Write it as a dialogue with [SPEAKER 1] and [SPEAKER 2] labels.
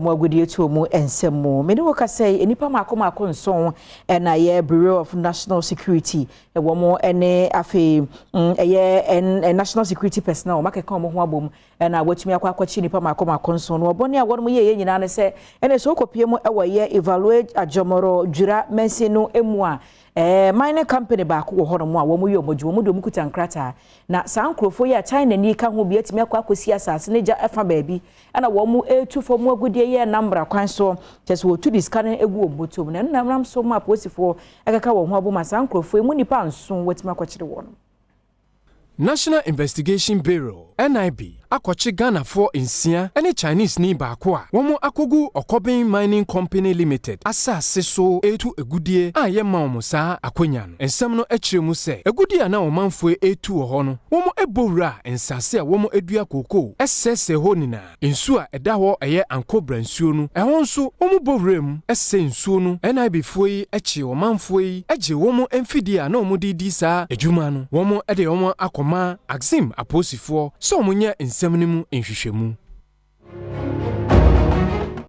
[SPEAKER 1] Wɔn agudeɛ tuo mu nsɛm mu. Mene wo kasa yi, nnipa mako mako 7 ɛna ɛyɛ Bureau of National Security, wɔn ne afei ɛyɛ National Security personnel wɔn akeka wɔn ho abom ɛna wɔatumi akɔ akɔkye nnipa mako mako 7 no. Wɔbɔne a wɔn yɛ yɛ nyinaa ne sɛ ɛna sɛ wokɔpie mu ɛwɔ yɛ Evalue Ajomoro Gwira mansin no mu a, mining company baako wɔ hɔnom a wɔn yɛ wɔn adwuma, wɔn de wɔn kuta nkrataa, na saa nkurɔfoɔ yi a China ni ka ho bi atumi akɔ akɔsi asase ne gya ɛfa baabi ɛna wɔn etu fam agudeɛ yɛ nambra kwan so, kyerɛ sɛ wɔtu de sika no egu wɔn bɔtɔm, na ɛno nam so ma apolisifoɔ ɛkeka wɔn ho abom a saa nkurɔfoɔ yi mu nipa 7 wɔatumi akɔkyere wɔn.
[SPEAKER 2] National Investigation Bureau (NIB) akɔkye Ghanafoɔ 6 ne Chinese ni baako a wɔn akɔgu Ɔkɔben Mining Company Limited asase so etu agudie a yɛma wɔn saa akonnwa no. Nsɛm no akyerɛ mu sɛ agudie a na ɔmanfoɔ etu wɔ hɔ no, wɔn bɔ wura nsase a wɔn adua kookoo ɛsɛsɛ hɔ nyinaa. Nsuo a ɛda hɔ, ɛyɛ Ankobra nsuo no, ɛhɔ nso wɔn bɔ wura mu ɛsɛ nsuo no. NIB foɔ yi akyi ɔmanfoɔ yi agye wɔn mfidie a na wɔn de di saa adwuma no. Wɔn de wɔn akɔma Axim apolisifoɔ sɛ wɔn nyɛ nsɛm no mu nhwehwɛmu.